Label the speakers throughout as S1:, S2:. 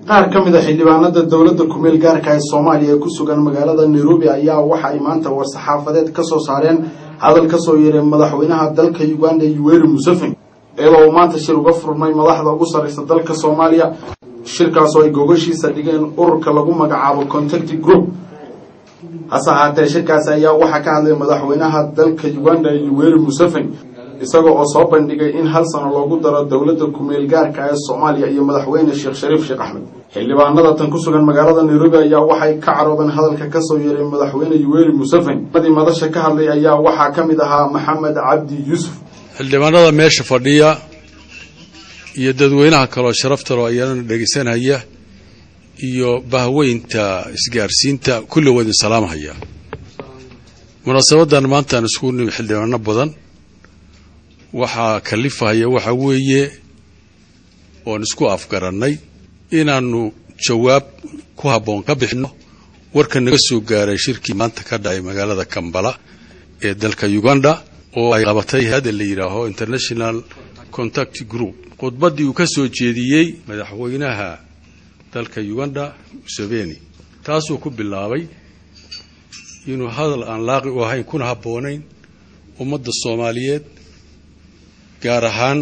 S1: Qaar ka mid a xildhibaanada dowladda kumeel gaarka ee Soomaaliya ee ku sugan magaalada Nairobi ayaa waxa ay maanta war-saxaafadeed ka soo saareen hadal ka soo yeeray madaxweynaha dalka Uganda Yoweri Museveni, iyadoo uu maanta shir uga furmay madaxda ugu sarreysa dalka Soomaaliya, shirkaasoo ay gogashiisa dhigeen ururka lagu magacaabo Contact Group. Hase ahaatee, shirkaasi ayaa waxaa ka hadlay madaxweynaha dalka Uganda Yoweri Museveni, isaga oo soo bandhigay in 1 sano loogu daro dowladda kumeel gaarka ee Soomaaliya iyo madaxweyne Sheekh Shariif Sheekh Axmed. Xildhibaanada tan ku sugan magaalada Nairobi ayaa waxay ka caroodeen hadalka kasoo yeeray madaxweyne Yoweri Museveni. Madii madasha ka hadlay ayaa waxaa ka mid ahaa Maxamed Cabdi Yuusuf.
S2: Xildhibaanada meesha fadhiya iyo dadweynaha kaloo sharafta loo ayana dhegaysanaya iyo bahweynta isgaarsiinta, kulli waa idin salaamhaya. Munaasabadan maantaan isku nimi xildhibaano badan waxaa kalifahaya waxa weeye oon isku afgarannay inaannu jawaab ku habboon ka bixinno warka naga soo gaaray shirkii maanta ka dhacay magaalada Kambala ee dalka Uganda oo ay qabatay hay-adda la yidhaaho International Contact Group, khudbaddii uu ka soo jeediyey madaxweynaha dalka Uganda Museveni, taasuu ku bilaabay inuu hadal aan laaqi u ahayn kuna habboonayn ummadda Soomaaliyeed, gaar ahaan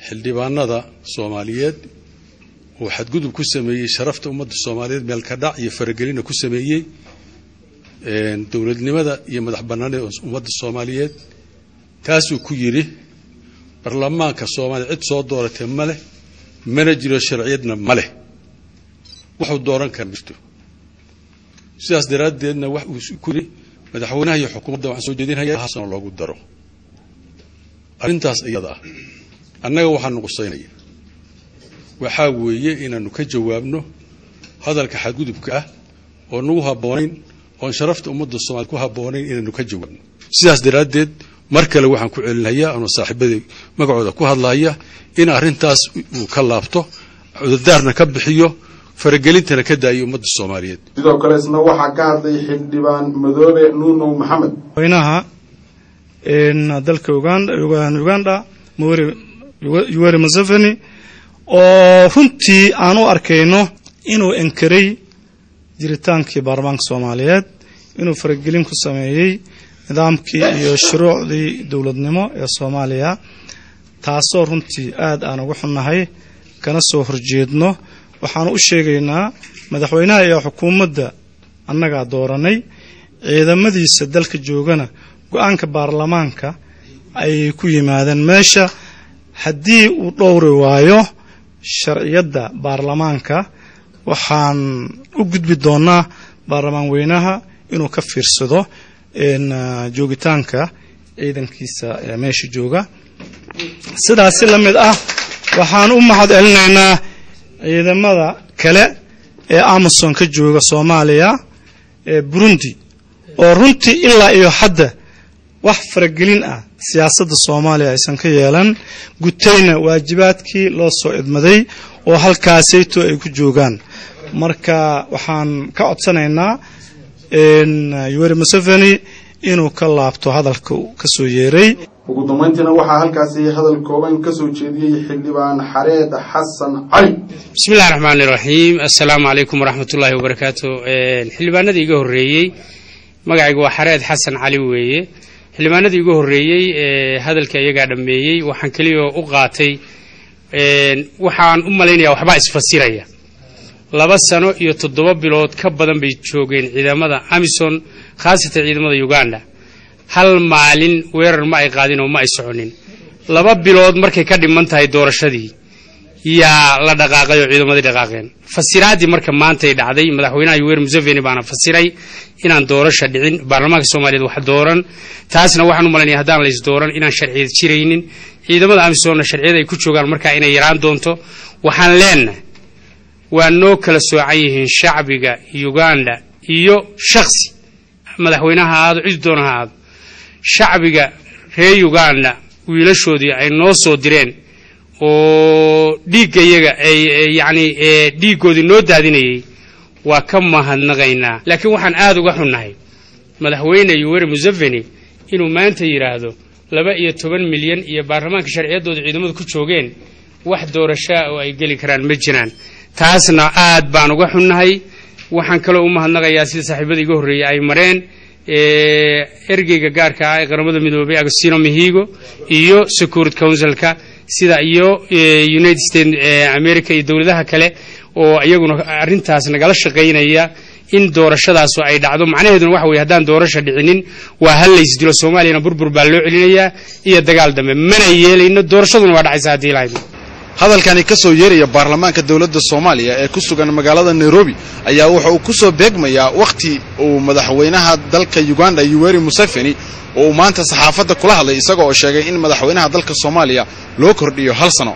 S2: xildhibaanada Soomaaliyeed, uu xadgudub ku sameeyey sharafta ummadda Soomaaliyeed, meel ka dhac iyo faragelina ku sameeyey dowladnimada iyo madax bannaanida ummadda Soomaaliyeed. Taasuu ku yidhi baarlamaanka Soomaaliya cid soo dooratay ma leh, mana jiro, sharciyadna ma leh, wuxuu dooran kara jirto. Sidaas daraaddeedna wax uu ku yidhi madaxweynaha iyo xukuumadda waxaan soo jeedinaya hal sano loogu daro. Arrintaas iyada ah annaga waxaanu qusaynaya waxaa weeye inaannu ka jawaabno hadalka xadgudubka ah oo nagu habboonayn, oon sharafta ummadda Soomaliya ku habboonayn inaanu ka jawaabno. Sidaas daraaddeed mar kale waxaan ku celinayaa, anoo saaxiibadii magacooda ku hadlaya, in arrintaas uu ka laabto, cudurdaarna ka bixiyo, faragelintana ka daayo ummadda Soomaaliyeed.
S1: Sidoo kale isna waxaa ka hadlay xildhibaan Madoobe Nuunow Maxamed.
S3: Madaxweynaha dalka Uganda Yoweri Museveni oo runtii aan u arkayno inuu enkaray jiritaankii baarlamaanka Soomaaliyeed, inuu faragelin ku sameeyey nidaamkii iyo shuruucdii dowladnimo ee Soomaaliya, taasoo runtii aad aan uga xunnahay kana soo horjeedno. Waxaanu u sheegaynaa madaxweynaha iyo xukuumadda annagaa dooranay, ciidamadiisa dalka joogana go-aanka baarlamaanka ayay ku yimaadeen meesha. Haddii uu dhowri waayo sharciyadda baarlamaanka, waxaan u gudbi doonaa baarlamaan weynaha inuu ka fiirsado joogitaanka ciidankiisa ee meesha jooga. Sidaasi la mid ah waxaan u mahad celinaynaa ciidamada kale ee AMISOM ka jooga Soomaaliya ee Burundi, oo runtii ilaa iyo hadda wax faragelin ah siyaasadda Soomaaliya aysan ka yeelan, gutayna waajibaadkii loo soo idmaday oo halkaasayto ay ku joogaan. Marka waxaan ka codsanaynaa Yoweri Museveni inuu ka laabto hadalka ka soo yeeray.
S1: Ugu dambeyntiina waxaa halkaasi hadal kooban ka soo jeediyey xildhibaan Xareed Xasan Cali.
S4: Bismi illahi raxmaani raxiim, assalaamu calaykum waraxmatullaahi wabarakaatu. Xildhibaanadii iga horreeyey, magacaygu waa Xareed Xasan Cali weeye. Xildhibaanadii iga horreeyey hadalka iyagaa dhammeeyey. Waxaan keliya u qaatay, waxaan u malaynayaa waxbaa isfasiraya. 2 sano iyo 7 bilood ka badan bay joogeen ciidamada AMISOM, khaasatan ciidamada Uganda. Hal maalin weerar ma ay qaadin oo ma ay soconin. 2 bilood markay ka dhiman tahay doorashadii yaa la dhaqaaqay oo ciidamadii dhaqaaqeen. Fasiraaddii marka maantay dhacday, madaxweynaha Yoweri Museveni baana fasiray inaan doorasha dhicin, baarlamaanka Soomaaliyeed wax dooran. Taasna waxaan u malaynaya haddaan la isdooran inaan sharciyad jiraynin, ciidamada AMISOMna sharciyad ay ku joogaan markaa inay yaraan doonto. Waxaan leenahay waa noo kala soocan yihiin shacbiga Uganda iyo shaksi madaxweynaha ahaado, cid doona ha ahaado. Shacbiga reer Uganda wiilashoodii ay noo soo direen oo dhiigga iyaga ay yacni dhiiggoodii noo daadinayay waa ka mahadnaqaynaa, laakiin waxaan aada uga xunnahay madaxweyne Yoweri Museveni inuu maanta yidhaahdo 12 milyan iyo baarlamaanka sharciyaddooda ciidamadu ku joogeen Wax doorashaa oo ay geli karaan ma jiraan. Taasna aad baan uga xunnahay. Waxaan kaloo u mahadnaqayaa, sida saaxiibada iga horreeyey ay mareen, ergeyga gaarka ah ee Qaramada Midoobay Agostino Mihigo iyo Security Councilka, sida iyo United States America iyo dowladaha kale oo iyaguna arrintaas nagala shaqaynaya in doorashadaasu ay dhacdo. Macnaheeduna waxa weye, haddaan doorasha dhicinin waa hal laysdilo, Soomaaliyana burbur baa loo celinayaa iyo dagaal dambe. Mana yeelayno, doorashaduna waa dhacaysa haddii lahayd.
S1: Hadalkani ka soo yeeraya baarlamaanka dowladda Soomaaliya ee ku sugan magaalada Nairobi ayaa wuxa uu ku soo beegmayaa wakhti uu madaxweynaha dalka Uganda Yoweri Museveni oo uu maanta saxaafadda kula hadlay, isaga oo sheegay in madaxweynaha dalka Soomaaliya loo kordhiyo hal sano.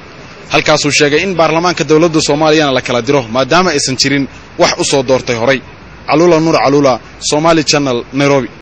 S1: Halkaasuu sheegay in baarlamaanka dowladda Soomaaliyana la kala diro, maadaama aysan jirin wax u soo doortay horay. Caluula Nuur Caluula, Somali Channel, Nairobi.